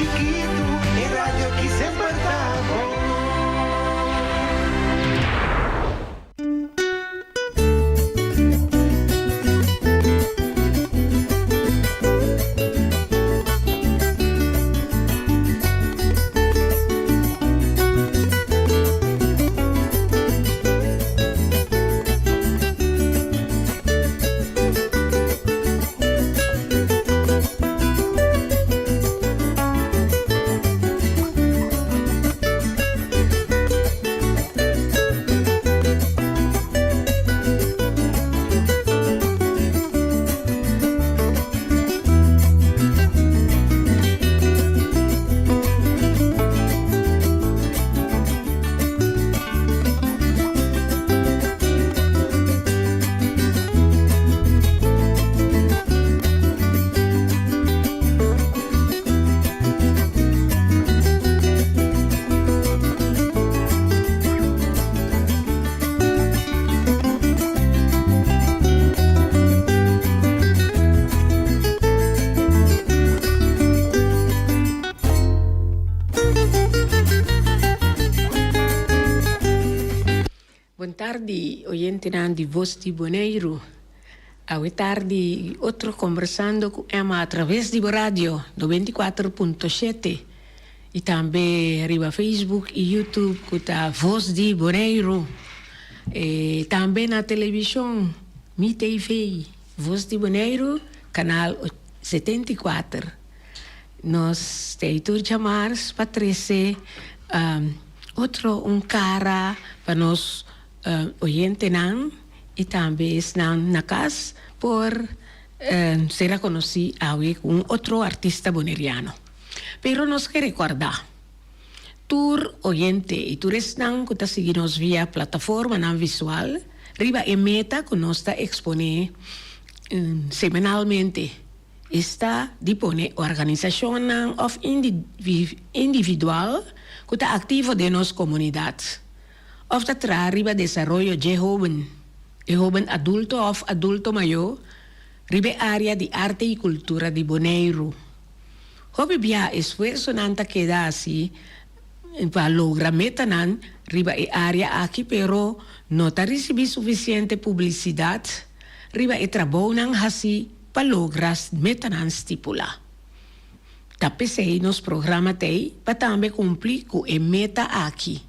chikitu, e radio aki semper ta bon. Bon tardi oyentenan di Voz di Boneiru. Awe tardi otro Conversando cu Emma a traves di bo radio 94.7 y tambe riba Facebook y YouTube cu ta Voz di Boneiru. E tambe na television Mi TV, Voz di Boneiru, canal 74. Nos ta ei tur djamars pa trese otro un kara pa nos oyentenan i tambe esnan na kas por ser a konosí awe ku un otro artista boneriano. Pero nos ke rekordá tur oyente i tur esnan ku ta sigui nos via plataformanan visual riba e meta ku nos ta eksponé semanalmente. Esta di pone organisashonnan òf individual ku ta aktivo den nos komunidat òf ta traha riba desaroyo dje hóben, e hóben adulto òf adulto mayó riba e área di arte i kultura di Boneiru. Hopi bia esfuersonan ta keda hasi pa logra metanan riba e área aki pero no ta risibí sufisiente publisidat riba e trabounan hasi pa logra metanan stipulá. Ta p'esei nos programa t'ei pa tambe kumpli ku e meta aki.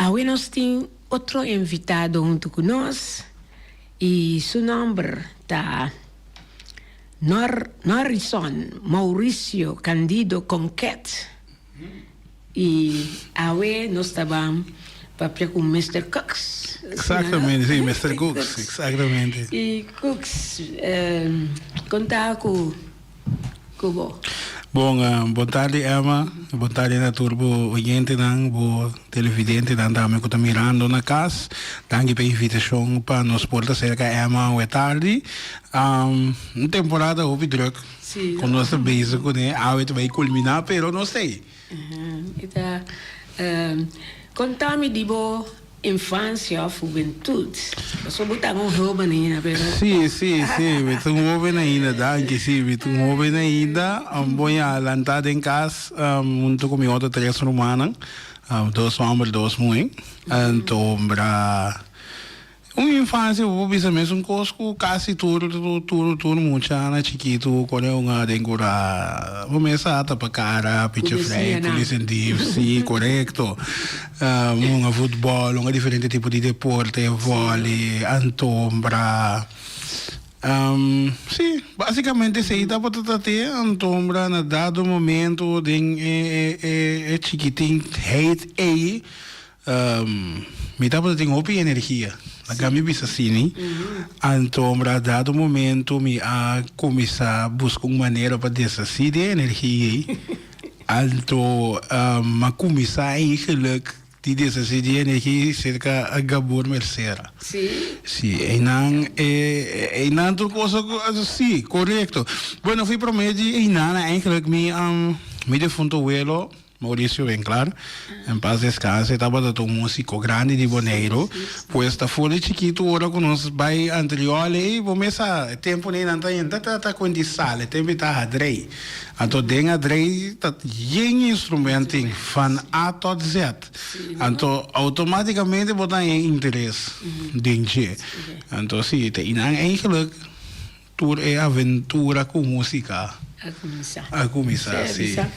Awe nos tin otro invitado huntu ku nos i su nòmber ta Nor Norrison Mauricio Candido Conquet. I awe nos ta ban papia ku Mister Cooks. Exactamente, si, Mister Cooks, exactamente. I Cooks, kon ta ku ku bo? Bon, bon tardi Emma, bon tardi na tur bo oyentenan, bo televidentenan tambe ku ta mirando na kas. Danki pa e invitashon pa nos por ta serka Emma awe tardi. Un temporada hopi druk. Sí. Ku nos ta bezig kuné, awe ta bai kulminá, pero nos ta ei. E ta konta mi di bo infansia òf hubentut. Pasobra bo ta un hóben ainda, pero. Sí, sí, sí, mi ta un hóben ainda, danki, sí, mi ta un hóben ainda. Bo ya lantá den kas huntu ku mi otro tres rumannan, dos hòmber, dos muhé. Anto, bra. Un infancia bo por bisa mesun cos cu casi tur tur tur mucha na chikitu cu ora un den cura bo mes sa tapa cara picha vrij police and thief si corecto hunga futbol hunga diferente tipo di deporte volley antombra si basicamente esey tabata ta te antombra na dado momento den e e e chikitin heid ey. Mi tabata tin hopi energia, laga mi bisa asini. Anto a dado momento mi a cuminsa busca un manera pa deshaci di e energia ei. Anto m'a cuminsa eigenlijk di deshaci di e energia ei cerca Gabor Mercera. Si, einan einan tur cosa si, corecto. Bueno, fi prome di einan eigenlijk mi mi defunto welo. Mauricio Winklaar, en paz descanse, tabata ta un musico grandi di Boneiru. Pues ta for di chikitu ora ku nos bai Antriol ei, bo mes sa, e tempu nei nan ta yenta ta ta kuenti sal, e tempu ei ta hadrei. Anto den hadrei ta yen instrumentin, van A tot Z. Anto automaticamente bo ta haña interes den dje. Anto si, ta einan eigenlijk Tur e aventura ku músika A kuminsá. a kuminsá, Sea sí. bisa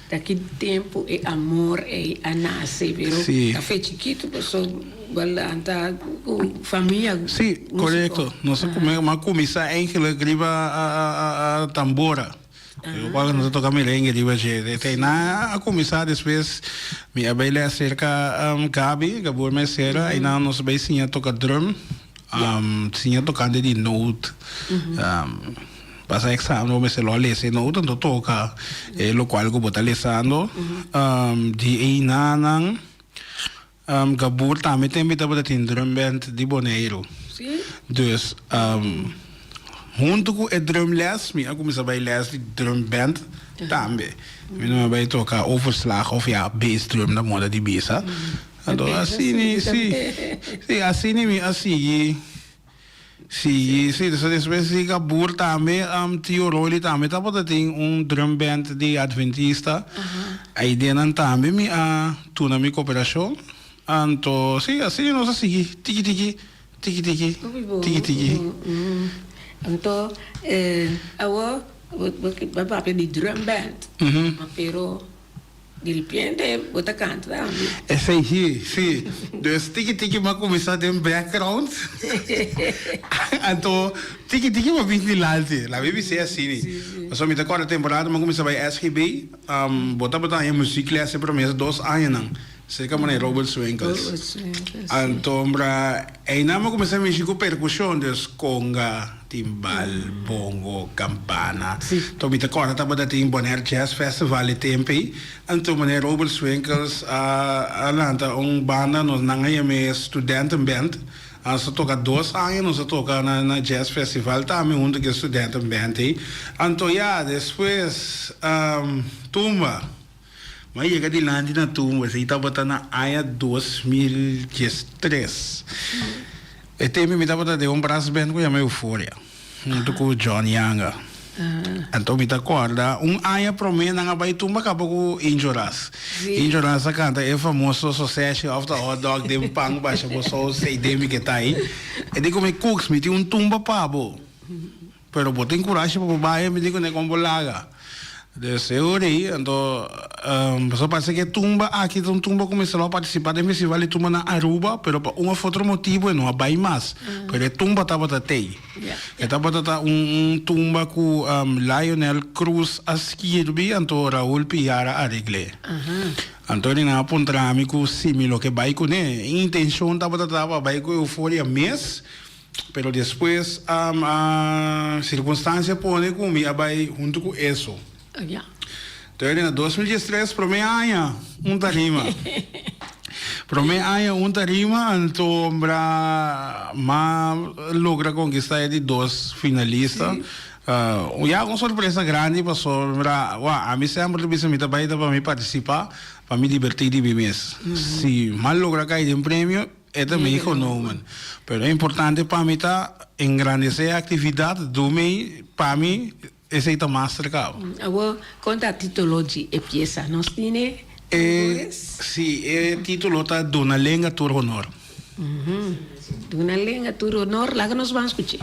ta ki tempu e amor ei a nase, pero Sí. ta fe chikitu paso bo a lanta ku famia Sí, músiko. korekto. Nos a kume a kuminsá eigenlijk riba a a a tambora. Igual nos a toka merengue riba dje. Te einan a kuminsá despues mi a bai les serka Gaby, Gabor Mesera, einan nos a bai siña toka drum. Siña tokante di noot. Pasa examen bo mester lo a lesa e noot anto toka e lokual ku bo ta lesando. Di einanan Gabur tambe tembe tabata tin drumband di Boneiru. Dus huntu ku e drumles mi a kuminsá bai les di drumband tambe. Mi no a bai toka overslag of ya bassdrum na moda di bisa. Anto asini si, si asini mi a sigui, sigui, si, so despues di Gabur tambe Tio Rolly tambe tabata tin un drum band di Adventista, aidenan tambe mi a tuna mi cooperacion, anto si asini nos a sigui tiki tiki, tiki tiki, tiki tiki. Anto awor bo papia di drum band, pero. Di ripiente bo ta kanta tambe. Esei hi, si. Dus tiki tiki m'a kuminsá den background. Anto tiki tiki m'a bin dilanti. Laga mi bis'é asini. Pasobra mi ta kòrda temporada m'a kuminsá bai SGB, bo tabata haña muziekles e promé dos añanan. Serka manera Robert Swinkels. Anto mra einan m'a kuminsá mishi ku perkushon, dus konga, timbal, bongo, kampana. Anto mi ta kòrda tabata tin Bonaire Jazz Festival e tempu ei. Anto manera Robert Swinkels a a lanta un banda, nos nan a yam'é Studentenband. Nos a toka dos aña, nos a toka na na Jazz Festival tambe huntu ku e Studentenband ei. Anto ya, despues tumba. Mi a yega dilanti na tumba, esei tabata na aña 2013. E tempu mi tabata den un brassband ku yama Euforia, huntu ku John Yanga. Anto mi ta kòrda un aña promé nan a bai tumba kaba ku Injo Ras. Injo Ras a kanta e famoso soseshe òf ta hotdog den pan basha bo sous ei den mi ke ta ei. E di ku mi, Cooks, mi tin un tumba pa bo. Pero bo tin kurashi pa bo bai? Mi di kuné kon bo laga. Dus e ora ei, anto pasobra parse ku e tumba aki ta un tumba ku mester lo a partisipá den festival di tumba na Aruba, pero pa un òf otro motibu e no a bai mas. Pero e tumba tabata tei. E tabata ta un tumba ku Lionel Cruz a skirbi, anto Raul Piar a aregl'é. Anto nan a puntra mi ku si mi lo ke bai kuné. E intenshon tabata ta pa bai ku Euforia mes. Pero despues a circunstancia pone cu mi a bay hunto cu Eso. Entonces na 2013 prome aña un tarima. Prome aña un tarima anto bra m'a logra conquista e di dos finalista. Ya un sorpresa grandi pasobra wak ami semper ta bisa mi ta bay ta pa mi participa pa mi diverti di mi mes. Si m'a logra cay den premio. E ta mi genomen. Pero e importante pa mi ta engrandece e actividad do mi, pa mi esey ta mas cerca. Awor, con ta titulo di e pieza? Nos tine E, si, e titulo ta Duna Lenga Tur Honor. Duna Lenga Tur Honor, laga nos ban scuch'e.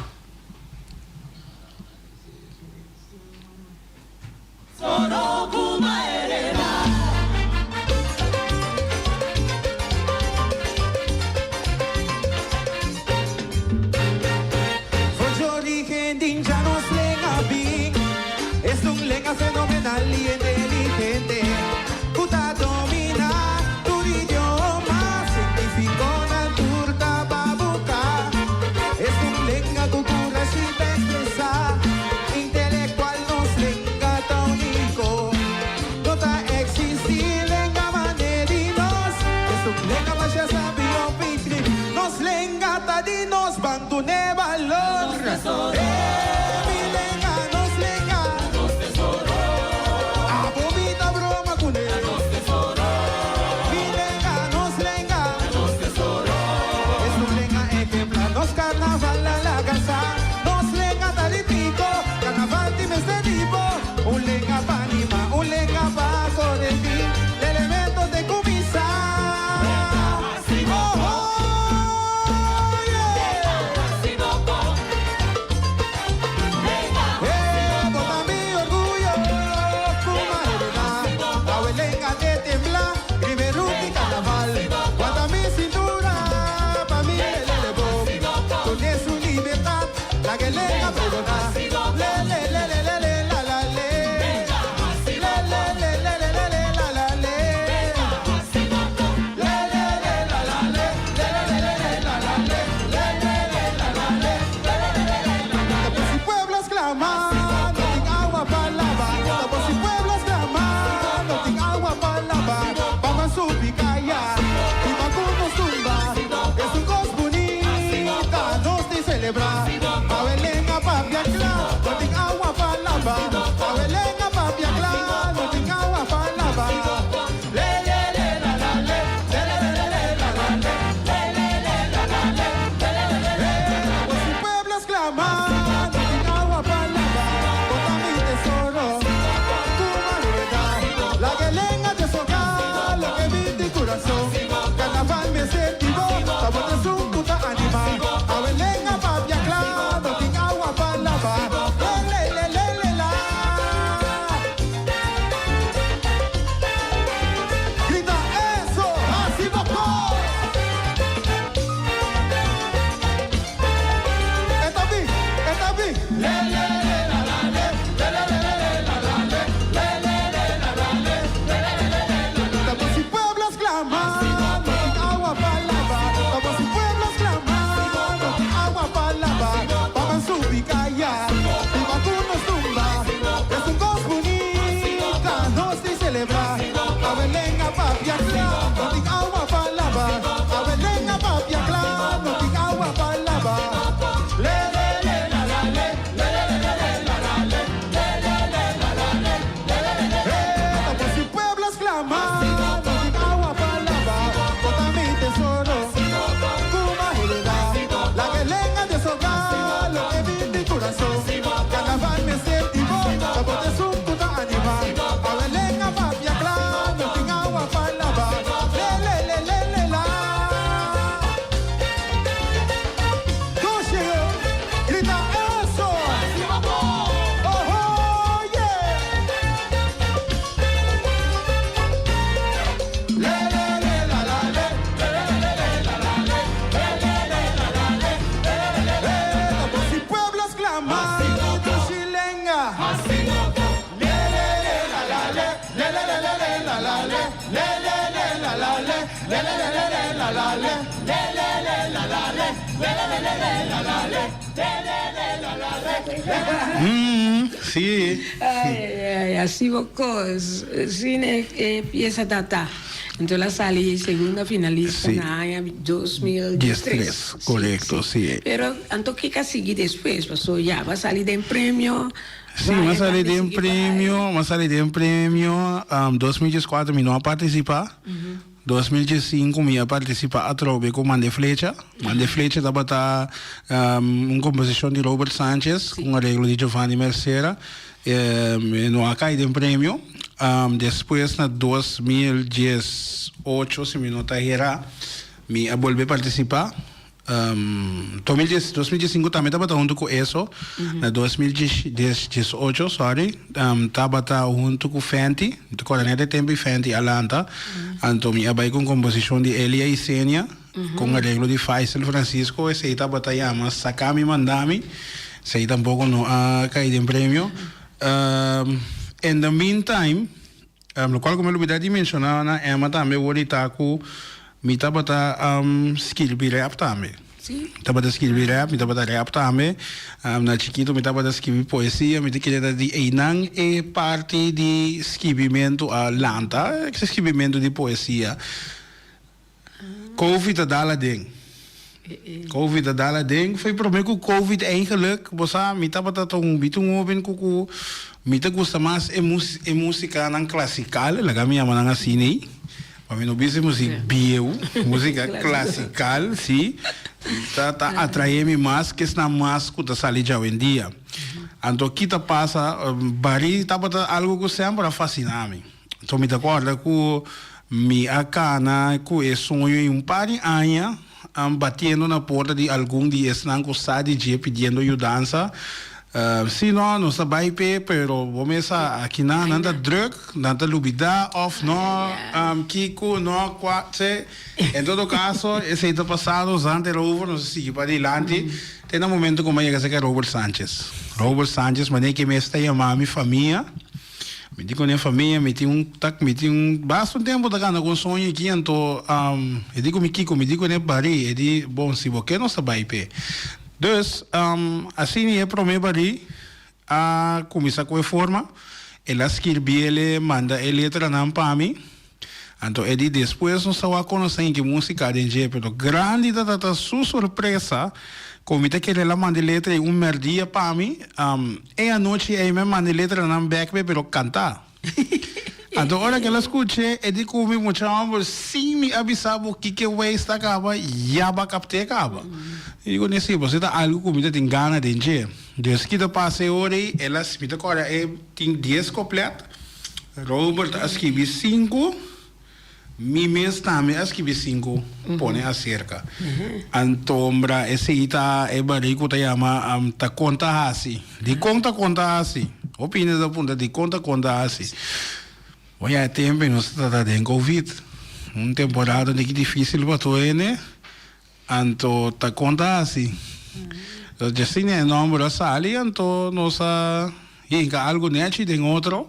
Mm, sí. Ay, ay, así bocos. Cine eh, pieza tata. Entonces la sali segunda finalista Sí. na aña 2013. 13, correcto, sí. Pero anto kiko a sigui despues? Paso ya bo a sali den premio. Sí, m'a sali den premio, m'a sali den premio. Um, 2014 mi no a participa. 2015 mi a participa atrobe cu Mande Flecha. Mande Flecha tabata um, un composicion di Robert Sanchez, un arreglo di Giovanni Mercera. Um, no a cay den premio. Um, despues na 2018, si mi no ta hera, mi a bolbe participa. Um, 2010, 2015 tambe tabata hunto cu eso. Na 2018, sorry, um, tabata hunto cu Fenty. Ta corda net e tempo y Fenty a lanta. Anto mi a bay con composicion di Elia Isenia, con arreglo di Faisal Francisco. Esey tabata yama Sacami Mandami. Esey tampoco no a cay den premio. Um, in the meantime, Locual cu mi a lubida di menciona na Emma tambe wor ta cu mi tabata skirbi rap tambe. Sí. Tabata skirbi rap, mi tabata rap tambe. Na chikito mi tabata skirbi poesia, mi ta kere ta di einan e parti di skirbimento a lanta, skirbimento di poesia. Covid a dal aden. Covid a dal aden. Foi prome ku Covid eigenlijk, bo sa, mi tabata ta un bit un hoben ku ku mi ta gusta mas e mus e musikanan klasikal, laga mi yama nan asina ei. Pa mi no bisa e musik bieu, musika klasikal, si, ta ta atrae mi mas ke esnan mas ku ta sali djawendia. Anto ki ta pasa, barí tabata algu ku semper a fasiná mi. Anto mi ta kòrda ku mi a kana ku e soño ei un par di aña, batiendo na porta di algun di esnan ku sa di dje pidiendo yudansa. Si no, nos ta bai p'e, pero bo mes sa akinan nan ta drùk, nan ta lubidá òf no, kiko, no, kua, tse. En todo kaso, esei ta pasado, zand erover, nos a sigui padilanti. Te na momento ku mi a yega serka Robert Sanchez. Robert Sanchez, manera ke mes ta yama mi famia, mi di ku ne famia, mi tin un tak, mi tin un basta un tempu ta gana ku un soño aki, anto e di ku mi kiko, mi di ku ne barí, e di bon si bo ke nos ta bai p'e. Dus, asina e promé barí a kuminsá ku e forma, el a skirbi el e manda e letranan pa mi. Anto e di despues nos ta wak konosé en ki músika den dje, pero grandi ta ta su sorpresa ku mi ta kere el a manda e letra ei un mèrdia pa mi, e anochi ei mi a manda e letranan bèk p'e pero kantá. Anto ora ku el a skuch'é e di ku mi, Mucha hòmber, sin mi a bisa bo kiko e weis ta kaba, ya bo a kapt'é kaba. Mi di ku ne, Si, pasobra ta algu ku mi ta tin gana den dje. Dus ki ta pasa e ora ei, el a, mi ta kòrda e tin dies koplèt. Robert a skibi sinku, mi mes tambe a skibi sinku, pone aserka. Antombra esei ta e barí ku ta yama Ta Kon Ta Hasi. Dikon Ta Kon Ta Hasi? Hopi hende ta puntra dikon Ta Kon Ta Hasi. Bon ya e tempu ei nos ta ta den covid, un temporada un tiki difisil pa tur hende. Anto ta kon ta hasi? Djasina e nomber a sali anto nos a hinka algu nechi den otro.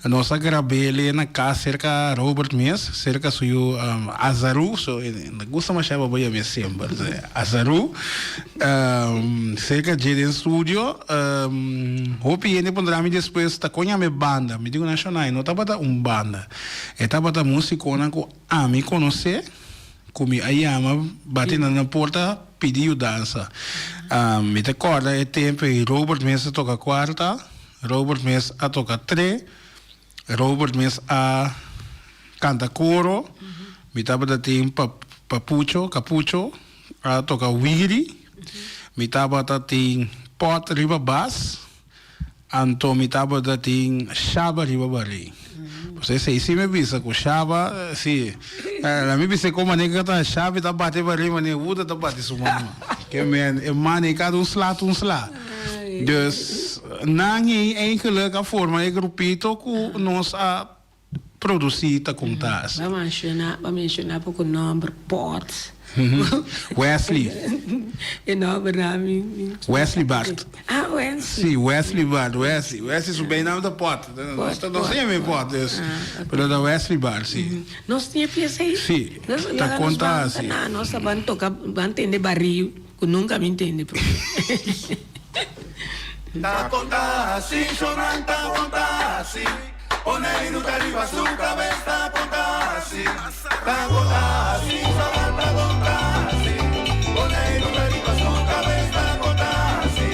Nos a grab'é na kas serka Robert mes, serka su yu Azaru, so e na gusta masha pa bo yam'é semper, Azaru, serka dje den studio. Hopi hende puntra mi despues ta kon yam'é banda. Mi di ku nan shonai no tabata un banda, e tabata musikonan ku ami konosé. Ku mi a yama bati na nan porta pidi yudansa. Mi ta kòrda e tempu ei Robert mes a toka kuarta, Robert mes a toka tre, Robert mes a kanta koro, mi tabata tin Papucho, Capucho, a toka wiri, mi tabata tin Pòt riba bas. Anto mi tabata tin Shaba riba barí. Pues esei si mi bisa ku Shaba, si. La mi bisa kon manera ku ta Shabi ta bati barí manera Wuda ta bati su mama. Ke men e man ei kada un sla ta un sla. Dus nan ei eigenlijk a forma e grupito ku nos a producí ta conta así. Ba menciona, ba menciona poco nomber Pot. Wesley. E nomber na mi. Wesley Bart. Ah, Wesley. Sí, Wesley Bart, Wesley. Wesley su bijnaam ta Pot. Nos ta nos yama Pot, dus. Ah, okay. Pero ta Wesley Bart, sí. Nos tin e pieza ahí. Sí. Nos, ta conta así. Na, nos ta ban toca, ban tende barrio, cu nunca mi ntende. Ta conta así, Shonan ta conta así. Boneiru ta riba su kabes ta konta asi. Ta konta asi, Shonan ta konta asi. Boneiru ta riba su kabes ta konta asi.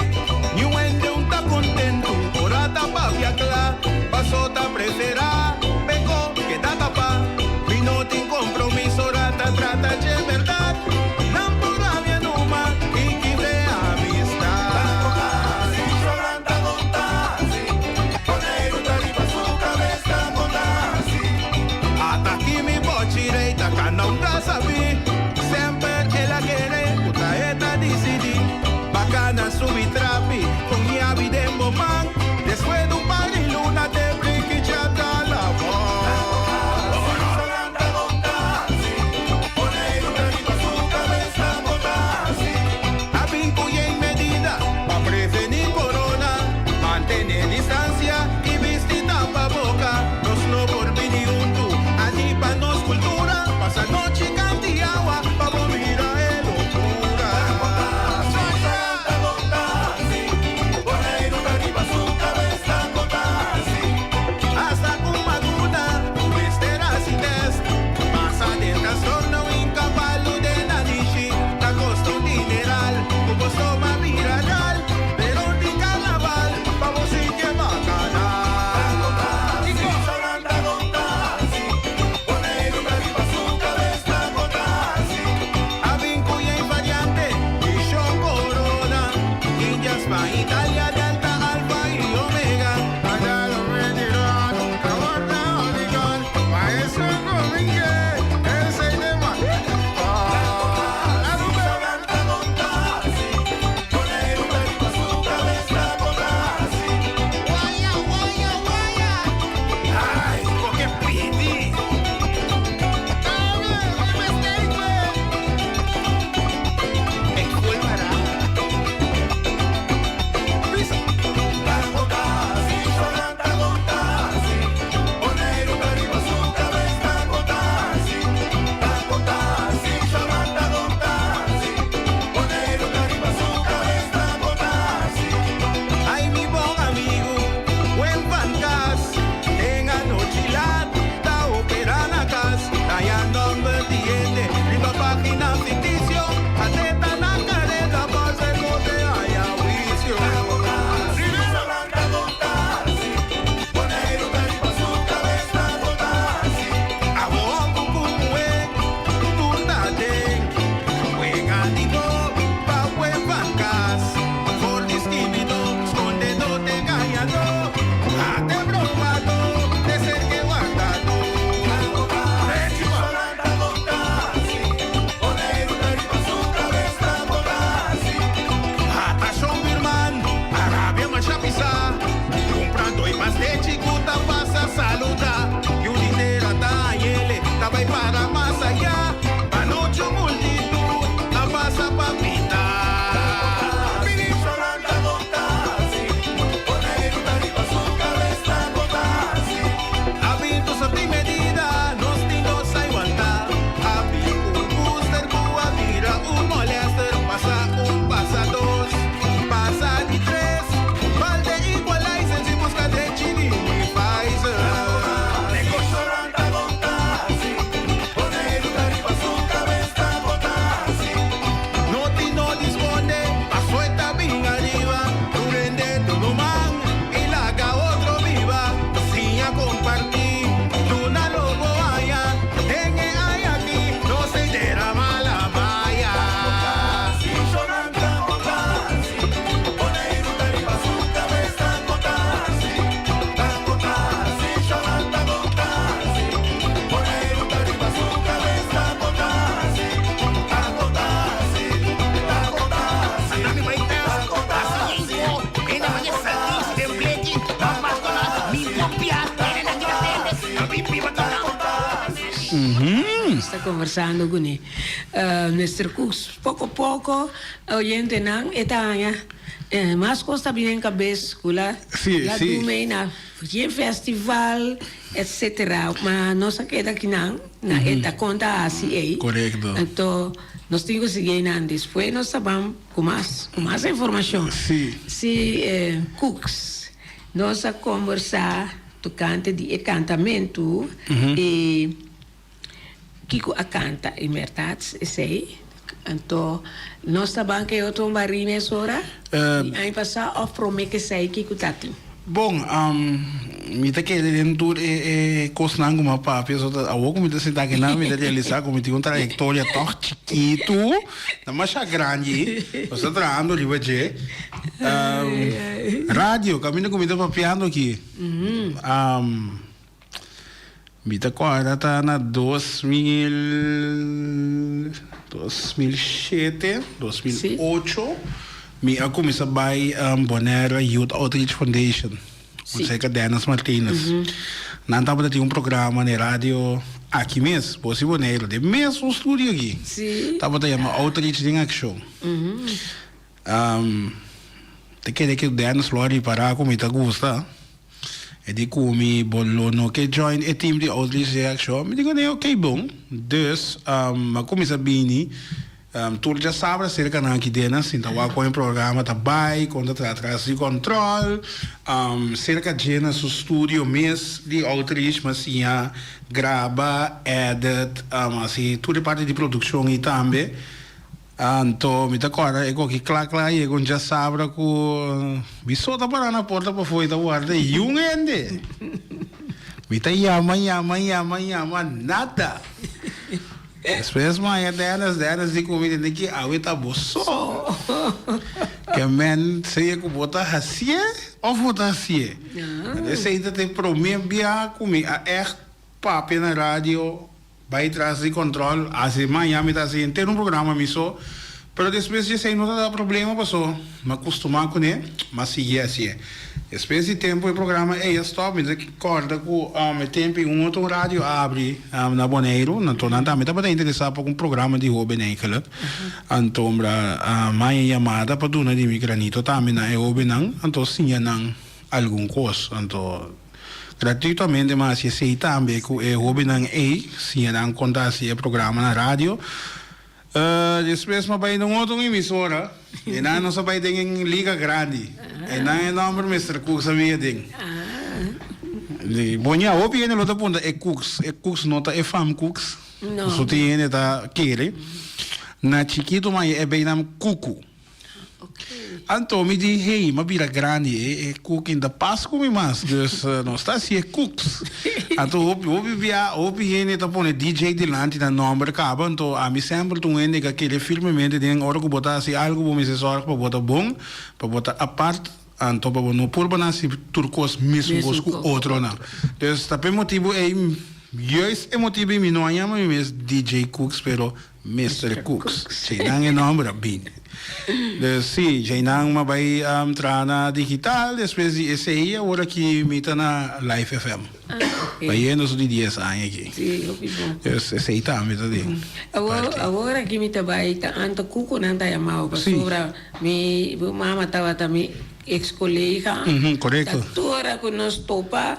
Niun hende un ta kontentu ora ta papia kla, paso ta preferá peko keda tapá. Mi no tin kompromiso ora ta trata dje bèrdat, nan por rabia numa i kibr'e amistad. Ta konta asi, Shonan ta konta asi. Boneiru ta riba su kabes ta konta asi. Ata ki mi bochi rei ta kana un ta sabí. conversando cune. Mister Cooks, poco poco oyentenan e ta haña mas cos ta bini den cabes cu la la duna na geen festival etcetera. Ma nos a keda kinan na e ta conta haci ey. Correcto. Anto nos tin cu sigui eynan despues nos ta ban cu mas cu mas informacion. Si. Si Cooks nos a conversa tocante di e cantamentu y kico a canta en berdad esey. Anto nos ta ban ke otro un barí mesora di aña pasá of promé ke esey kico ta tin? Bon, mi ta kere den tur e e kosnan ku mi a papia, so ta awor ku mi ta sinta akinan mi ta realisá ku mi tin un trayektoria tòg chikitu, no masha grandi, nos ta trahando riba dje. Radio, kaminda ku mi ta papiando aki, mi ta kòrda ta na 2000, 2007, 2008, mi a kuminsá bai Bonaire Youth Outreach Foundation, Sí. serka Dennis Martinez. Nan tabata tin un programa na e radio aki mes, Bos di Boneiru, den mesun studio aki. Sí. Tabata yama Outreach den Akshon. Ta kere ku Dennis lo a ripará ku mi ta gusta. E di ku mi bo lo no ke join e team di Outreach den Akshon. Mi di kuné ok bon. Dus mi a kuminsá bini tur djasabra serka nan aki den nan sinta wak kon e programa ta bai, kon ta traha tras di kòntròl. Serka dje na su studio mes di Outreach mi a siña graba, edit, hasi tur e parti di produkshon ei tambe. Anto mi ta kòrda e koki kla kla yega un djasabra ku mi so ta pará na porta pafó i ta warda yun hende. Mi ta yama yama yama yama nada. Despues maña Dennis Dennis di ku mi tende ki awe ta bo so. Ke men sea ku bo ta hasié òf bo ta hasié. Esei ta e promé bia ku mi a ègt papia na radio. Bai tras di control, haci maña mi ta haci henter un programa mi so, pero despues di esey no ta da problema paso mi a custuma cune, mi a sigui haci'e. Despues di tempo e programa ey a stop, mi ta corda cu e tempo ey un otro radio a abri na Boneiru, anto nan tambe tabata interesa pa un programa di hoben eigenlijk, anto mi a haña yamada pa duna di mi granito tambe na e hobennan, anto siña nan algun cos, anto. Gratuitamente m'a hasi esei tambe ku e hóbennan ei, siña nan kon ta hasi e programa na radio. Despues m'a bai na un otro emisora, i nan nos a bai den e liga grandi. Einan e nòmber Mister Cooks a bia aden. Bon ya, hopi hende lo ta puntra e Cooks, e Cooks no ta e fam Cooks? Pasobra tin hende ta kere. Na chikitu m'a e bei nan Cucu. Anto mi di, hey, m'a bira grandi, e e cooking ta pas cu mi mas, dus nos ta haci e cooks. Anto hopi, hopi bia, hopi hende ta pone DJ dilanti nan nomber caba, anto ami semper ta un hende cu a kere firmemente den ora cu bo ta haci algo bo mester zorg pa bo ta bon, pa bo ta apart, anto pa bo no purba na haci tur cos mesun cos cu otronan. Dus ta p'e motibo ey, juist e motibo ey mi no a yama mi mes DJ Cooks, pero Mister Cooks. Djeinan e nomber a bini. Dus si, djeinan m'a bai traha na digital, despues di esei awor aki mi ta na Life FM. Bayendo su di dies aña aki. Si, hopi bon. Dus esei tambe ta den Awor, parti. awor aki mi ta bai ta anta Cuco nan ta yamao pasobra mi mama tabata mi ex colega. Korekto. Ta tur ora ku nos topa.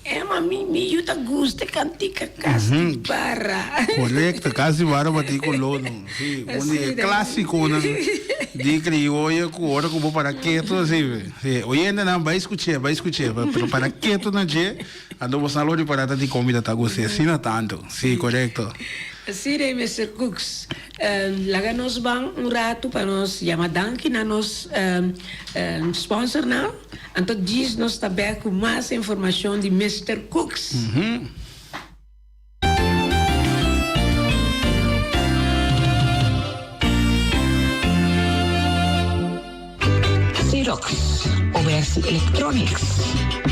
Emma, mi mi yu ta gusta e kantika Kas di Barra. Korekto, Kas di Barra batí ku lodo. Sí, un di e klásikonan di krioyo ku ora ku bo para ketu así. Sí, oyentenan bai skuch'é, bai skuch'é, pero para ketu na dje, anto bo sa lo ripará ta dikon mi ta ta gust'é asina tantu. Sí, korekto. Sí, Rey Mister Cooks. Laga nos ban un ratu pa nos yama danki na nos sponsornan. Anto djis nos ta bek ku mas informashon di Mister Cooks. Xerox, Obersi Electronics,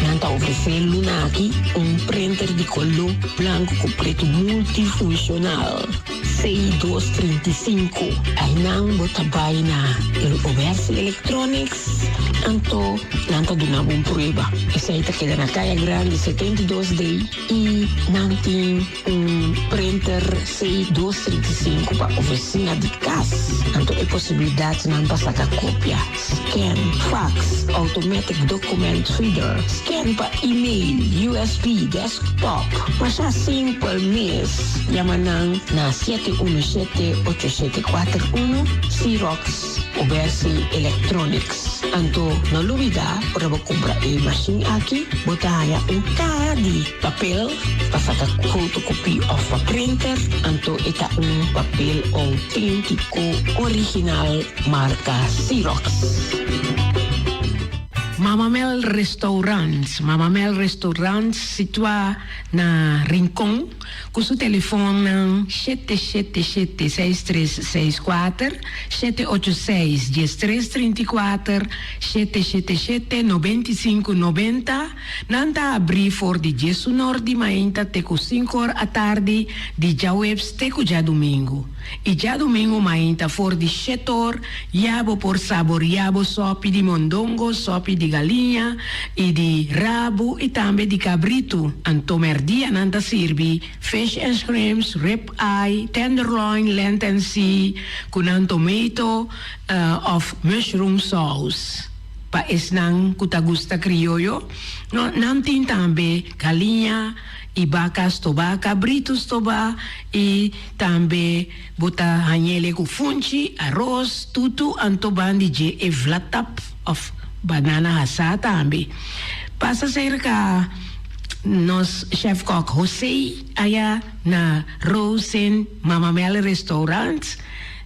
nan ta ofresé luna aki un printer di koló blanku ku pretu multifunshonal. C 2 35. Einan bo ta bai na El Obersi Electronics. Anto nan ta duna bo un prueba. Esei ta keda na Kaya Grandi 72 D i nan tin un printer C 235 pa ofisina di kas. Anto e posibilidatnan pa saka kopia, scan, fax, automatic document feeder, scan pa email, USB, desktop. Masha simpel mes. Yama nan na 717 8741, Xerox. Obersi Electronics. Anto no lubida ora bo cumpra e machine aki bo ta haya un caha di papel pa saca fotocopie of pa printer, anto e ta un papel autentico original marca Xerox. Mama Mel Restaurant, Mama Mel Restaurant situa na Rincon. Ku su telefonnan 777 6364, 786 1334, 777 95 90, nan ta abrí for di diesunor di mainta te ku sinkor atardi di djaweps te ku djadumingu. I djadumingu mainta for di shetor ya bo por saboria bo sopi di mondongo, sopi di galiña i di rabu i tambe di kabritu. Anto merdia nan ta sirbi fish and shrimps, rib eye, tenderloin, land and sea ku nan tomato of mushroom sauce. Pa esnan ku ta gusta krioyo, nan tin tambe galiña i baka stobá, kabritu stobá i tambe bo ta hañ'ele ku funchi, aros, tutu anto bandi dje e vlatap òf banana hasá tambe. Pasa serka nos chef kòk José aya na Rosen Mama Mel Restaurant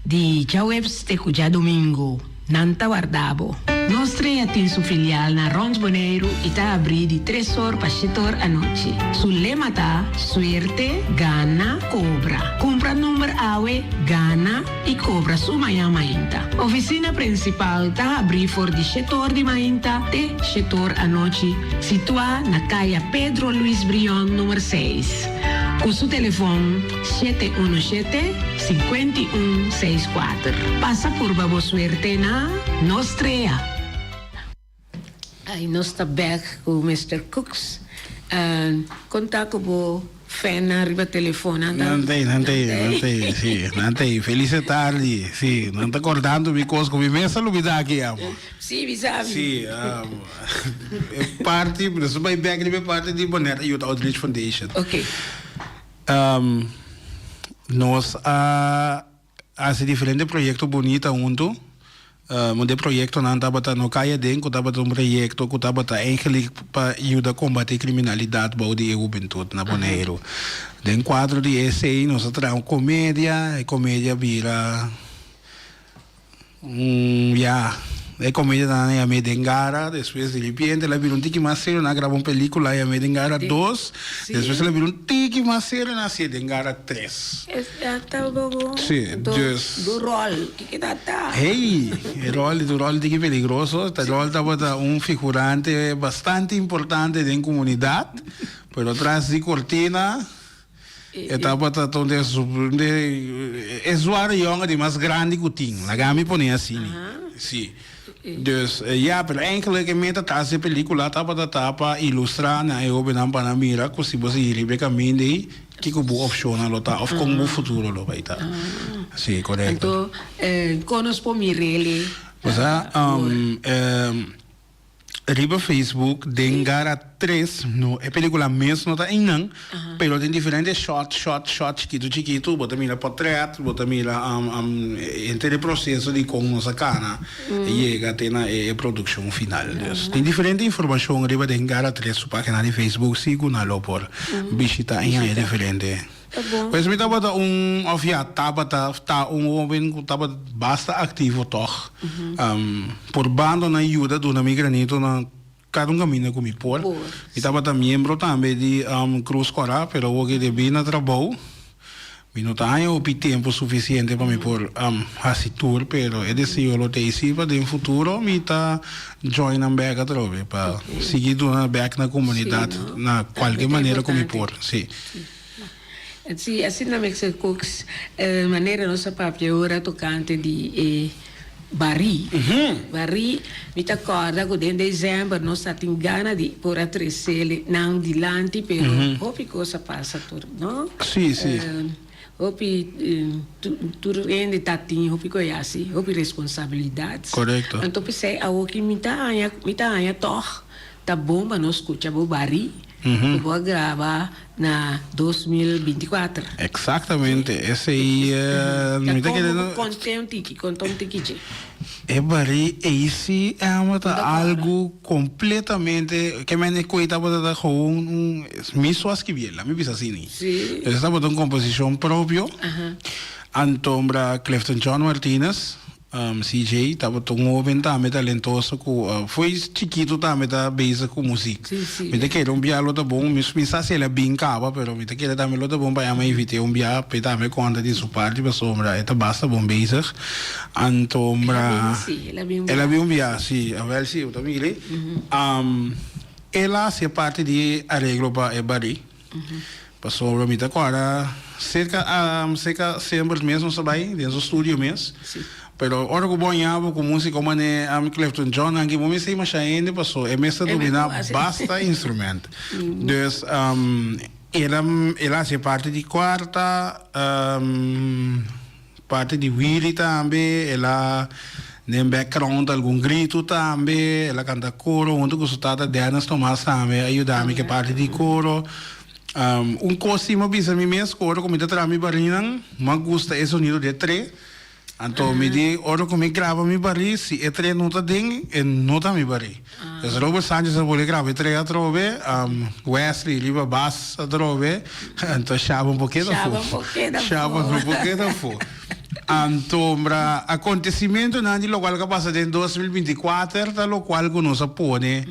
di djaweps te ku djadumingu. Nan ta warda bo. Nos Trea tin su filial na rond Boneiru i ta abrí di tres or pa shete or anochi. Su lema ta, Suerte, gana, kobra. Kumpra number awe, gana i kobra su mañan mainta. Ofisina prinsipal ta habrí for di shete or di mainta te shete or anochi, situá na Kaya Pedro Luis Brion number seis. Ku su telefon 717 51 64. Pasa purba bo suerte na Nos Trea. Ay nos ta bek ku Mister Cooks. Kon ta ku bo fannan riba telefon? Nan ta. Nan ta ei, nan ta ei, nan ta ei, si, nan ta ei. Felice tardi, si. Nan ta kordando mi kos ku mi mes a lubida aki amo. Si, mi sabi. Si, e parti, nos a bai bek riba e parti di Bonaire Youth Outreach Foundation. Ok. Nos a hasi diferente proyecto bunita hunto. Un di e proyectonan tabata No Cay Aden, cu tabata un proyecto cu tabata eigenlijk pa yuda combati criminalidad bou di e hubentud na Boneiru. Den cuadro di esey nos a traha un comedia, e comedia bira. Ya, e comedia nan a yam'é Den Gara, despues di ripiente el a bira un tiki mas serio, nan a graba un pelicula yam'é Den Gara dos, despues el a bira un tiki mas serio, nan a hacié Den Gara tres. Sí, dus. Du rol, kiko ta ta? Hey, e rol, du rol tiki peligroso, ta rol tabata un figurante bastante importante den comunidad, pero tras di cortina. E tabata ta un de e zware yongen di mas grandi ku tin. Laga mi pone asina. Si. Dus ya, pero eigenlijk e meta tras di e pelikula tabata ta pa ilustra na e hobennan pa nan mira ku si bo sigui riba e kaminda ei, kiko bo opshonnan lo ta òf kon bo futuro lo bai ta. Si, korekto. Anto, kon nos por mir'el? Osea, Riba Facebook den Gara 3, no, e pelicula mes no ta einan, pero tin diferente shot, shot, shot chikitu chikitu, bo ta mira portret, bo ta mira henter e proceso di con nos a cana yega te na e produccion final. Dus tin diferente informacion riba den Gara 3 su pagina di Facebook si cu nan lo por bishita y haña diferente. Pues mi tabata un, of ya, tabata, ta un hoben cu tabata basta activo toch. Purbando na yuda duna mi granito na cada un caminda cu mi por. Mi tabata miembro tambe di Cruz Cora, pero awor cu debí na trabou, mi no ta haña hopi tempo suficiente pa mi por haci tur, pero e deseo lo ta ey pa den futuro mi ta join nan bek atrobe pa sigui duna bek na comunidad na cualke manera cu mi por, si. Sí, asina Mester Cooks, manera nos a papia ora tocante di e. barí. Barí, mi ta kòrda ku den desèmber nos ta tin gana di por a tres'é nan dilanti, pero hopi kos a pasa tur, no? Sí, sí. Hopi, tur hende ta tin hopi ku e hasi, hopi responsabilidat. Korekto. Anto p'esei awoki mi ta haña, mi ta haña tòg ta bon pa nos skucha bo barí ku bo a graba na 2024. Eksaktamente, esei mi ta kere. Ta komo ku konta un tiki, konta un tiki dje. E barí ei sí Emma ta algu kompletamente, ke men e koe tabata ta gewoon un, mi so a skibié, la mi bisa asina. Sí. Esei tabata un komposishon propio. Antombra Clifton John Martinez, CJ, tabata un hoben tambe talentoso ku fo'i chikitu tambe ta bezig ku muzik. Sí, sí. Mi ta kere un bia lo ta bon, mi mi sa si el a bin kaba, pero mi ta kere tambe lo ta bon pa Emma invit'é un bia p'e tambe konta di su parti pasobra e ta basta bon bezig. Antombra. El a bin, sí, el a bin un bia. El a bin un bia, sí. Awel sí, bo ta mira. El a hasi e parti di areglo pa e barí. Pasobra mi ta kòrda serka serka Sembert mes nos a bai den su studio mes. Pero ora ku bo haña bo ku músiko manera Clifton John nan ki bo mester masha hende paso e mes ta dominá basta instrumènt. Dus el a el a hasi e parti di kuarta. Parti di Willy tambe, el a den background algun gritu tambe, el a canta coro hunto cu su tata Dennis Tomas tambe a yuda mi cu e parti di coro. Un cos si mi a bisa mi mes cu ora cu mi ta traha mi barinan, mi a gusta e sonido di e tre, anto mi di ora cu mi graba mi bari si e tre no ta den e no ta mi bari. Dus Robert Sanchez a bolbe graba e tre atrobe, Wesley riba bas atrobe, anto Shaban por keda afó. Shaban por keda afó. Shaban no por keda afó. Anto mra acontecimentonan di locual cu a pasa den 2024 ta locual cu nos a pone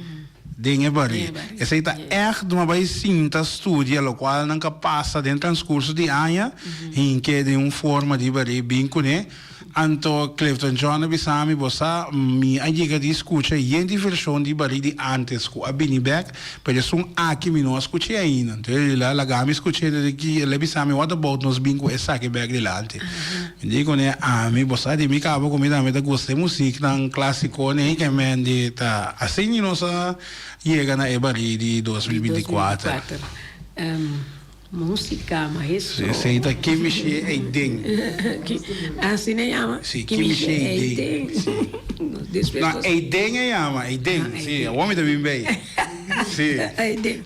den e barí. Esey ta echt no a bay sinta studia locual nan ca pasa den transcurso di aña, hinke den un forma di barí bin cune. Anto Clifton John a bisa mi, Bo sa, mi a yega di skucha yen di vershon di barí di ántes ku a bini bèk, pero esun aki mi no a skuch'é ainda. Anto el a laga mi skuch'é, el a bisa mi, What about nos bin ku esaki bèk dilanti? Mi di kuné, Ami, bo sa di mi kaba ku mi tambe ta gusta e musiknan klásiko nei ke men di ta asina nos a yega na e barí di 2024. Música maestro. Esey ta Kimishe Eiden. Asina e yama? Si, Kimishe Eiden. Si. No, Eiden e yama, Eiden. Si, awor mi ta bin bay. Si. Eiden.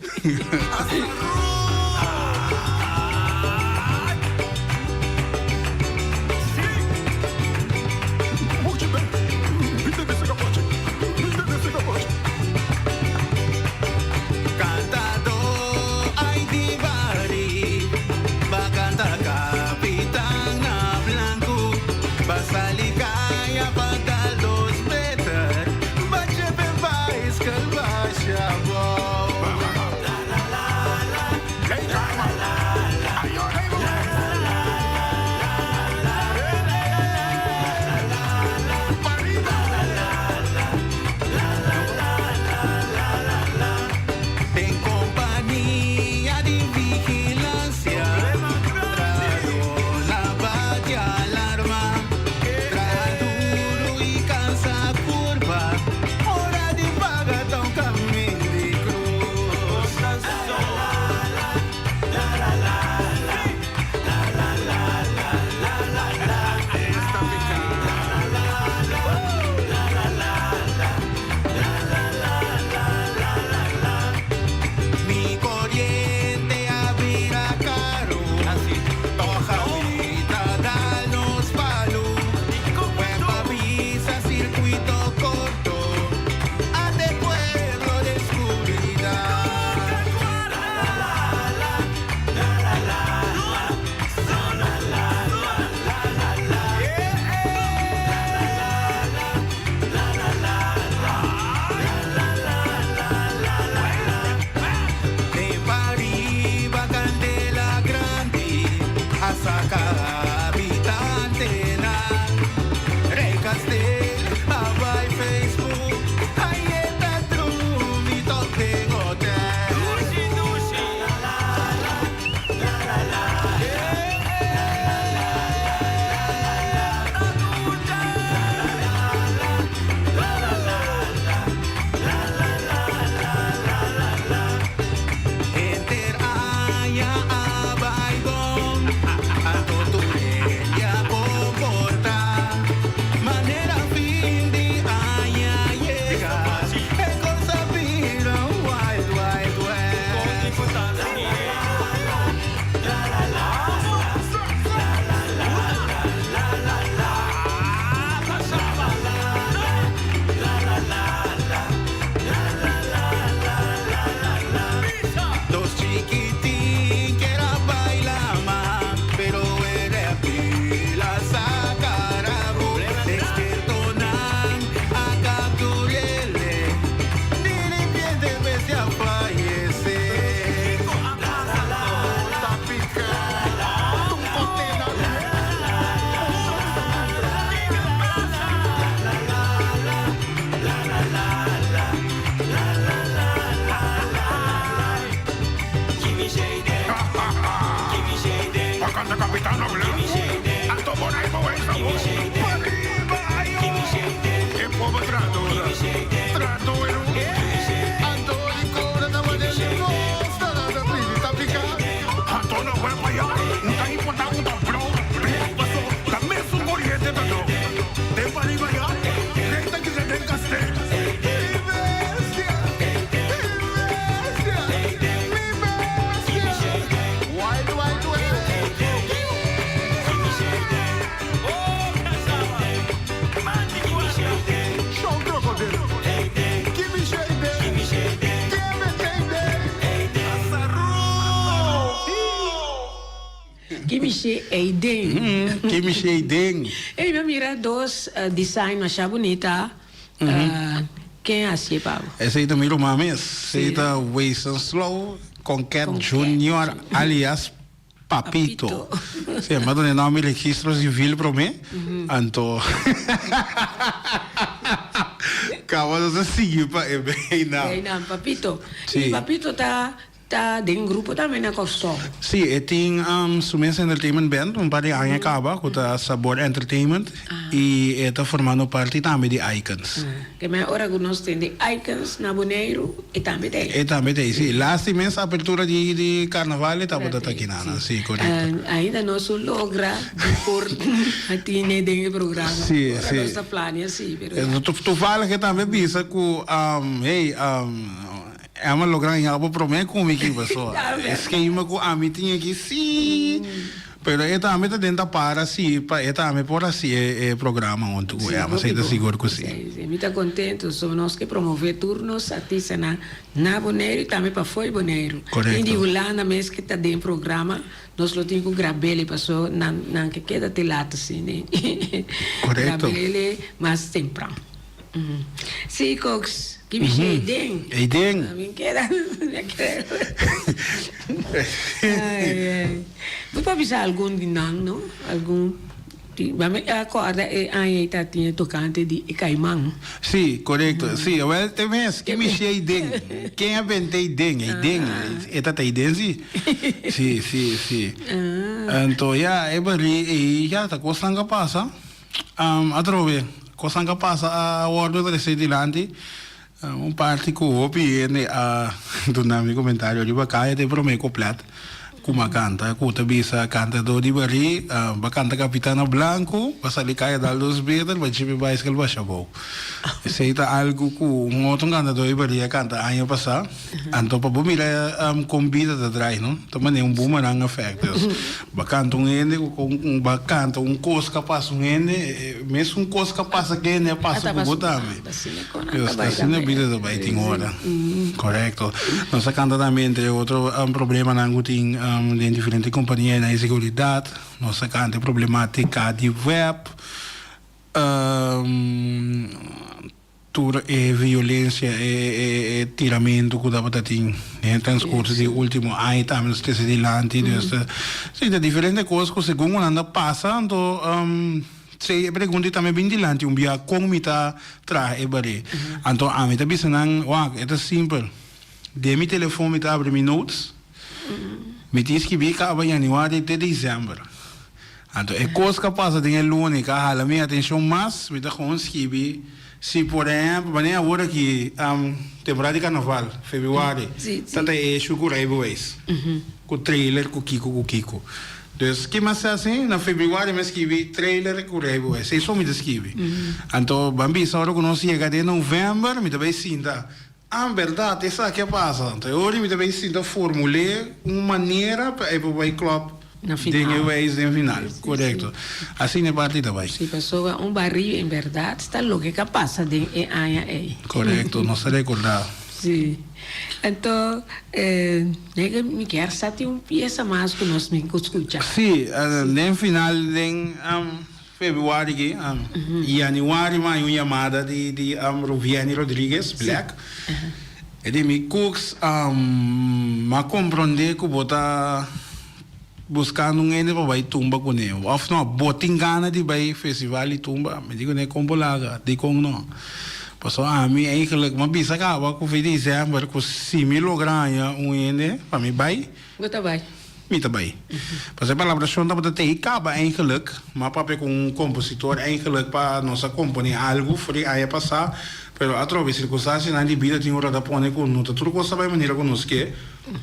Cantadó, ay di bari, ba canta capitan na blanco, ba sali caya pa dal dos meter, ba chepe baiskel basha abou. a bai bon. Anto tur hende a komportá manera fin di aña yega. E kos a bira un wild wild west. Dos chikitin kier a baila ma, pero e reptil a saca rabo. Despiertonan a capturele, di ripiente bestia fayece. Ki mishi ei den. Ki mishi ei den. Ey mi a mira dos design masha bunita. Ken a hacié pa bo? Esey ta mi ruman mes. Esey ta Wayson Slow Conquet Junior alias Papito. Sí, mi a duna e nomber registro civil prome, anto caba nos a sigui pa e bijnaam. Bijnaam Papito. Sí. Y Papito ta Ta den grupo tambe na Kòrsou. Sí, e tin su mes entertainment band un par di aña kaba ku ta Sabor Entertainment i e ta formando parti tambe di Icons. Ke men ora ku nos tin di Icons na Boneiru e tambe ta ei. E tambe ta ei, sí. Lasti mes apertura di di karnaval e tabata ta kinan, sí, korekto. Ainda nos no logra di por tine den e programa. Sí, sí. Ora nos ta plania sí, pero ya. Toevallig e tambe bisa ku, hey, Emma logra haña bo promé ku mi ki paso e skema ku ami tin aki sí pero e tambe ta den ta para sí pa e tambe por hasi e programa huntu ku Emma esei ta sigur ku sí. Sí mi ta kontento so nos ke promové tur nos artistanan na Boneiru i tambe pafó di Boneiru. Korekto. Tin di Hulanda mes ke ta den programa nos lo tin ku grab'el paso nan nan ke keda te laat asina Korekto. grab'el mas tempran. Sí Cox, ki mishi ei den. Ei den. Mi keda, mi keda. Ai ai. Bo por bisa algun di nan, no? Algun di, ba mi a corda e aña ei ta tin e tocante di e caiman. Sí, correcto. Sí, awel te mes, ki mishi ei den. Ken a benta ei den? Ei den. E ta ta ei den, sí. Sí, sí, sí. Anto, ya, e bari ei, ya, ta cosnan ka pasa. Atrobe, kosnan ku a pasa a wòrdu trese dilanti. Un parti ku hopi hende a duna mi komentario riba kaya ta e promé koplet ku mi a kanta, ku ta bisa, Kantadó di barí, bo a kanta Kapitana Blanku, bo a sali kaya dal dos beter, bo a djipi baiskel basha abou. Esei ta algu ku un otro kantadó di barí a kanta aña pasá. Anto pa bo mira kon bida ta drai, no? Ta manera un boomerang effect. Dus, bo a kanta un hende ku kon bo a kanta un kos ku a pasa un hende, e mesun kos ku a pasa ku e hende a pasa ku bo tambe. Dus, asina bida ta bai tin ora. Korekto. Nos a kanta tambe entre otro problemanan ku tin den diferente kompanianan di seguridat. Nos a kanta e problematika di web. Tur e violencia, e tiramentu cu tabata tin den e transcurso di e ultimo aña tambe nos trece dilanti. Dus ta, si, ta diferente cos cu segun cu nan ta pasa, anto si e pregunta ei tambe bin dilanti un bia con mi ta traha e baré. Anto ami ta bisa nan, wak, e ta simpel. Den mi telefon mi ta abri mi notes, mi tin skibi caba januari te december. Anto e cos cu a pasa den e luna y cu a hala mi atencion mas, mi ta gewoon skibi. Si por ehempel, manera awor aki, temporada di carnaval, februari, ta ta e issue cu rijbewijs, cu trailer, cu kico, cu kico. Dus ki mi a haci? Na februari mi a skibi trailer cu rijbewijs, esey so mi ta skibi. Anto ban bisa ora cu nos yega den november mi ta bay sinta, ah berdad esaki a pasa. Anto e ora mi ta bay sinta formul'e un manera pa e por bay klop. Na final. Den e wijs den final, korekto. Asina e parti ta bai. Si, pasobra un bario en bèrdat ta loke ka pasa den e aña ei. Korekto, nos ta rekordá. Si. Anto, nega mi kier sa tin un piesa mas ku nos tin ku skucha. Si, den final den februari aki, januari mi haña un yamada di Ruviany Rodriguez, Black. E di mi, Cooks, mi a komprondé ku bo ta buskando un hende pa bai tumba kuné. Òf no, bo tin gana di bai festival di tumba? Mi di kuné, kon bo laga? Dikon no? Pasobra ami eigenlijk mi a bisa kaba ku fin di desèmber ku si mi logra haña un hende pa mi bai, Bo ta bai? Mi ta bai. Pasobra e palabrashon tabata te i kaba eigenlijk. Mi a papia ku un kompositor eigenlijk pa nos a komponé algu for di aña pasá, pero atrobe sirkunstansianan di bida tin ora ta pone ku no ta tur kos ta bai manera ku nos ke.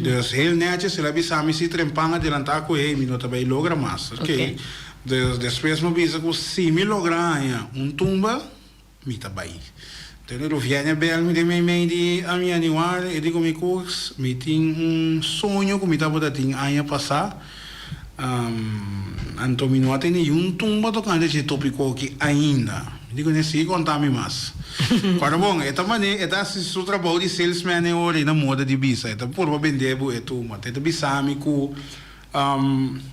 Dus heel netjes el a bisa mi si trempan adelantá ku hey mi no ta bai logra mas. Oké. Dus despues mi a bisa ku si mi logra haña un tumba, Mi ta bai. Tene Ruviane a bel mi den meimei di januari, e di ku mi Cooks, mi tin un soño ku mi tabata tin aña pasá, anto mi no a tene niun tumba tokante dje topiko aki ainda. Mi di kuné, sigui konta mi mas. Kòrda bon, e ta manera, e ta hasi su trabou di salesman e ora ei na moda di bisa, e ta purba bende bo e tumba. E ta bisa mi ku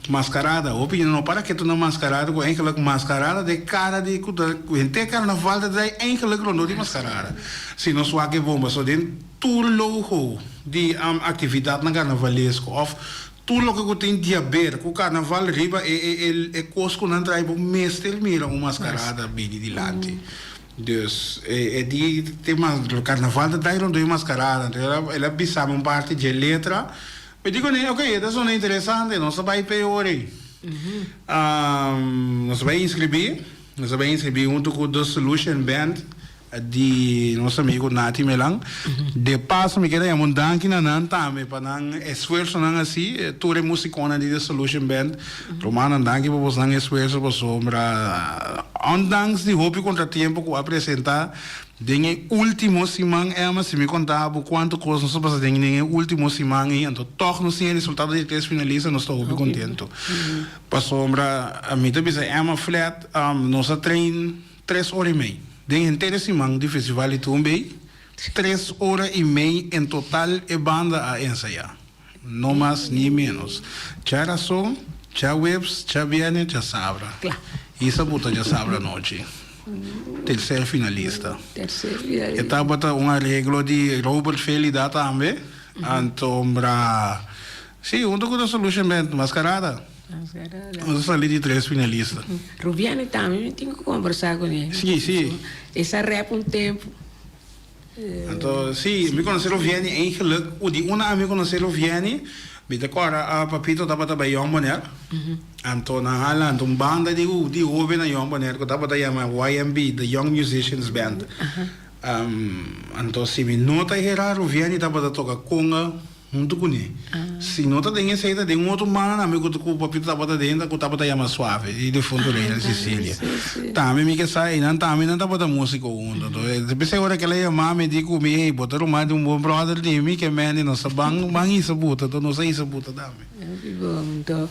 Mascarada, hopi hende no para ketu na mascarada ku eigenlijk mascarada ta e kara di ku ta ku henter karnaval ta drai eigenlijk rondó di mascarada. Si nos wak e bon pasobra den tur logo di aktividatnan karnavalesko òf tur loke ku tin diaber ku karnaval riba e e e kos ku nan trae bo mester mira un mascarada bini dilanti. Dus e di te karnaval ta drai rondó di mascarada. Anto el a bisa mi un parti dje letra. Mi di kuné, ok, e ta sona interesante, nos ta bai p'e ora ei. Nos a bai inskribí, nos a bai inskribí huntu ku The Solution Band di nos amigu Nati Melan. De paso mi kere yama un danki na nan tambe pa nan esfuersonan hasi, tur e musikonan di The Solution Band. Rumannan, danki pa bosnan esfuerso pasobra ondanks di hopi kontratiempo ku a presentá, Den e ultimo siman, Emma, si mi konta bo kuantu kos nos a pasa den den e ultimo siman ei, anto tòg nos tin e resultado di e tres finalista, nos ta hopi kontentu. Pasobra mi ta bisa Emma Flet, nos a train tres ora i mei den henter e siman di Festival di Tumbe, tres ora i mei en total e banda a ensayá. No mas ni menos. Djarason, djaweps, djabierne, djasabra. Isa buta djasabra anochi. Tercer finalista. E tabata un areglo di Robert Felida tambe. Antombra, si, hunto cu The Solution Band, Mascarada. Nos a sali di tres finalista. Rubiani tambe mi tin cu conversa cu ne. Si, si. Esa rap un tempo. Anto si, mi conoce Rovieni eigenlijk, u di una a mi conoce Rovieni, mi ta corda a Papito tabata bay Jong Bonaire, anto nan a lanta un banda di di hoben na Jong Bonaire cu tabata yama YMB, The Young Musicians Band. Anto si mi no ta hera Rovieni tabata toca conga. Huntu kuné. Si no ta den esei ta den un otro banda tambe ku ku Papito tabata den ku tabata yama Suave di defunto Reina Cecilia. Tambe mi ke sa einan tambe nan tabata músiko huntu. Anto p'esei ora kila yama mi di ku mi hey bo ta ruman di un bon brother di mi ke mende nos ta ban ban hisa buta anto nos a hisa buta tambe. Hopi bon. Anto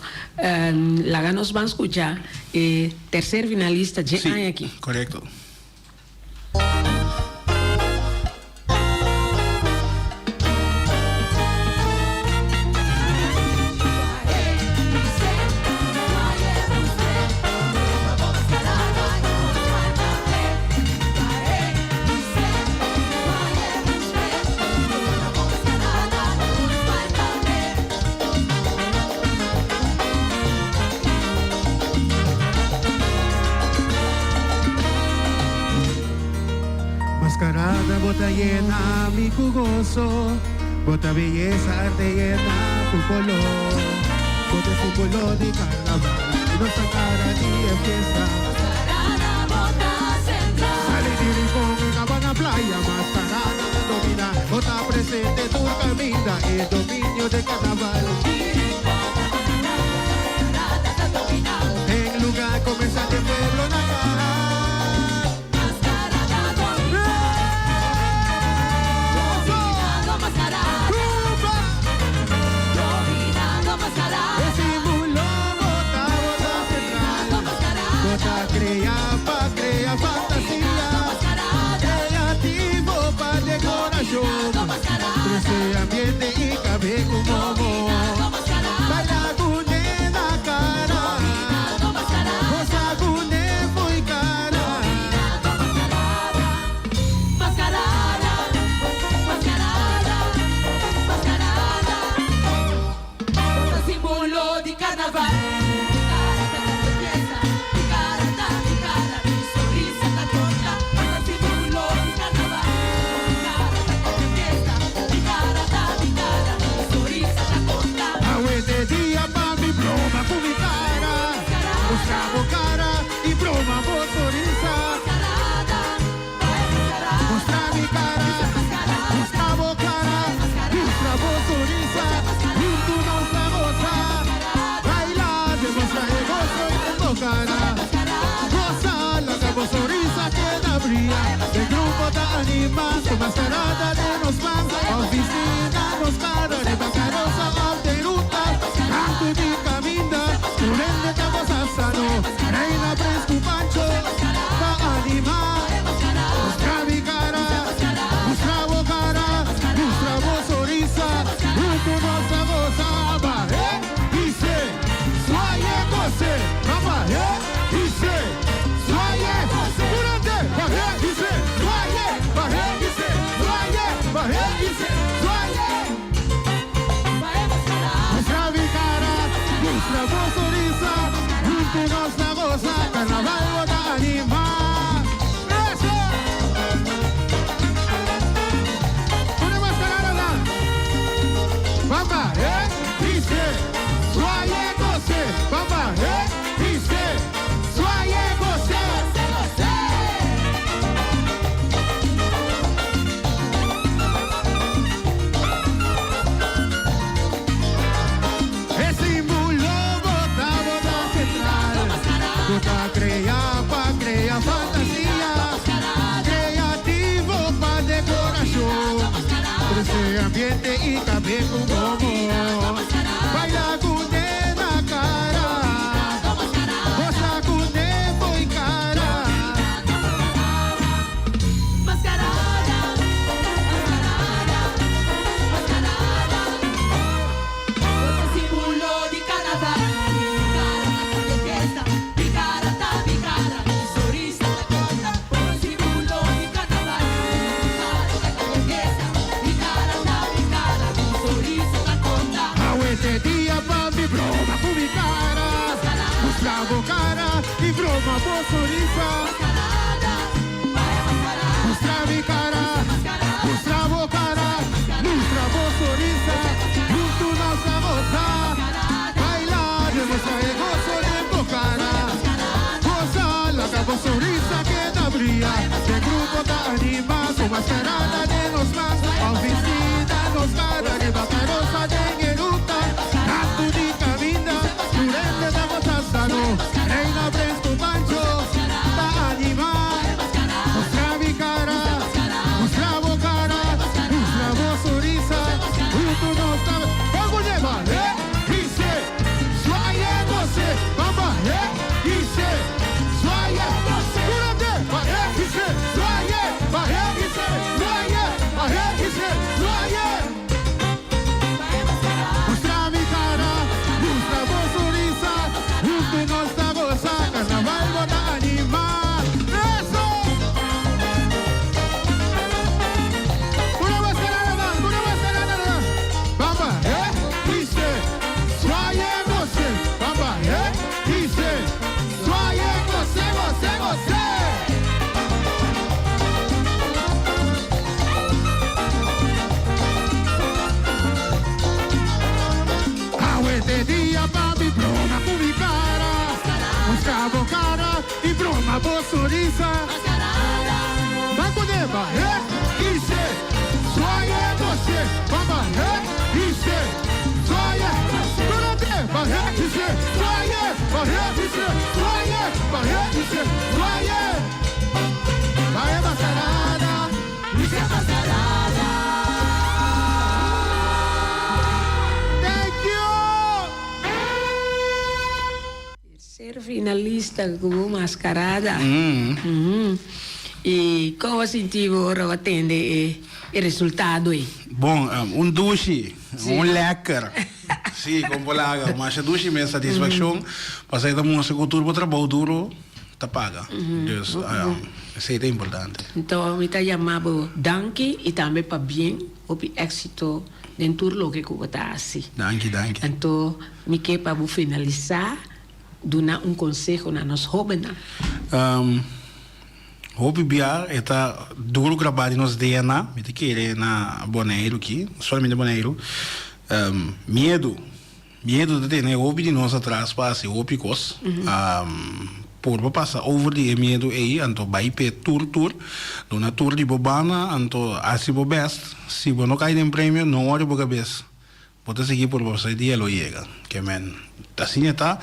laga nos ban skucha e terser finalista dje aña aki. Si, korekto. Mascarada bo ta yena mi cu gozo Bo ta beyesa arte yena cu color Bo ta simbolo di carnaval Y nos ta cara di e fiesta Sali di rincon. caminda e dominio di carnaval. En lugar comercial di pueblo na cas. Cuba! E simbolo bo ta bo ta central. Bo ta crea pa crea fantasia. Creativo pa decoracion. Trece ambiente y cabe como Baila cu na cara. Goza cu y cara. Mascarada, mascarada, mascarada. Simbolo di carnaval. Fiesta, mi cara ta mi cara, mi sonrisa ta conta. Simbolo di carnaval. Mi cara ta fiesta, mi cara ta mi cara, mi sonrisa ta conta. Awe ta dia pa mi broma cu mi cara. Mustra bo cara y broma bo sonrisa. Mascarada, Mustra mi cara, mustra bo cara, mustra bo sonrisa. Hunto nos ta goza. Baila, demostra e gozo den bo cara. Goza, laga bo sonrisa keda briya. E grupo ta anima, cu mascarada den nos man. Oficina nos para, riba carosa of den ruta. Canto di caminda, tur hende ta goza sano. Reina Prins cu Pancho, ta anima. Mustra mi cara, mustra bo cara, mustra bo sonrisa. Hunto nos ta goza, bahe, hise, suaye, goze, bahe, hise, suaye, durante, bahe, hise, suaye, bahe, hise, suaye, bahe, hise, suaye. Mustra mi cara, mustra bo sonrisa, hunto nos ta goza, carnaval bo ta anima. Eso! Una mascarada. Bamba, eh, hise, suaye, goze. Bamba, eh, hise, suaye, goze. E simbolo bo ta bo ta central. Bo ta crea pa crea fantasia. Creativo pa decoracion. Trece ambiente y tambe cu como. Baila cu na cara. Goza cu y cara. Mascarada, mascarada, mascarada. Simbolo di carnaval. Mi cara ta fiesta, mi cara ta mi cara, mi sonrisa ta conta. Simbolo di carnaval. Mi cara ta fiesta, mi cara ta mi cara, mi sonrisa ta conta. Awe ta dia pa mi broma cu mi cara. Mustra bo cara y broma bo sonrisa. Mascarada, Mustra mi cara, mustra bo cara, mustra bo sonrisa. Hunto nos ta goza. Baila, demostra e gozo den bo cara. Goza, laga bo sonrisa keda briya. E grupo ta anima, cu mascarada den nos man. Oficina nos cara, riba carosa den ruta. Canto di caminda, tur hende ta goza sano. Reina Prins cu Pancho, ta anima. Mustra mi cara, mustra bo cara, mustra bo sonrisa. Hunto nos ta. Vamos llevar, eh? Dice, suaye, goze, bamba, eh? Dice, suaye, durante, bahe, dice, suaye, bahe, dice, suaye, bahe, dice, suaye. Mustra mi cara, mustra bo sonrisa, hunto nos ta goza, carnaval bo ta anima. Eso! Una mascarada, una mascarada. Bamba, eh? Dice, suaye, goze. Bamba, eh? Dice, suaye, goze, goze, goze. Awe ta dia pa mi broma cu mi cara. Mustra bo cara y broma bo sonrisa. Banco de eh? Dice, suaye, goze. Papa, his'é, zwaai'é, Durante, pa his'é, zwaai'é, pa his'é, zwaai'é, pa his'é, zwaai'é. Bai e mascarada, his'é mascarada. Thank you! Tercer finalista cu bo mascarada. Y con bo sinti bo ora bo a tende e resultado ey? Bon, un dushi, un lekker. Si, con por laga. Masha dushi mes satisfaccion. Pasobra e ta mustra cu tur bo trabou duro ta paga. Dus, esey ta importante. Enton mi ta yama bo danki y tambe pabien. Hopi exito den tur loke cu bo ta haci. Danki, danki. Anto mi ke pa bo finalisa duna un conseho na nos hobennan. Hopi bia e ta duro graba den nos DNA, mi ta kere na Boneiru aki, no solamente Boneiru, miedu, miedu ta tene hopi di nos atras pa hasi hopi kos. Por bo pasa over di e miedu ei, anto bai p'e tur tur, duna tur di bo banda, anto hasi bo best, si bo no kai den premio no wòri bo kabes. Bo ta sigui por bo e dia lo yega. Ke men asina ta.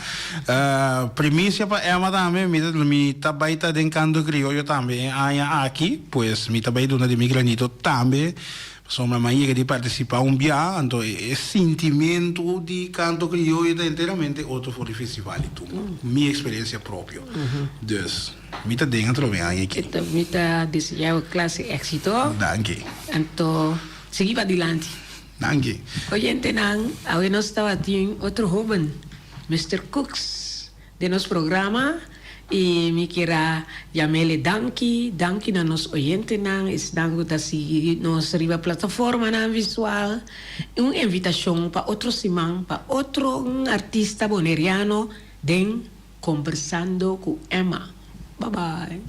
Primisia pa Emma tambe, mi ta mi ta bai ta den Canto Crioyo tambe e aña aki, pues mi ta bai duna di mi granito tambe, pasobra mi a yega di participa un bia, anto e sintimentu di Canto Crioyo ta enteramente otro for di festival di tumba, mi experiencia propio. Dus mi ta den atrobe e aña aki. Mi ta desea bo clase exito. Danki. Anto sigui padilanti. Danki. Oyentenan, awe nos tabatin otro hoben, Mister Cooks, den nos programa y mi kier a yam'ele danki, danki na nos oyentenan, esnan cu ta sigui nos riba plataformanan visual y un invitacion pa otro siman pa otro un artista boneriano den Conversando cu Emma. Bye bye.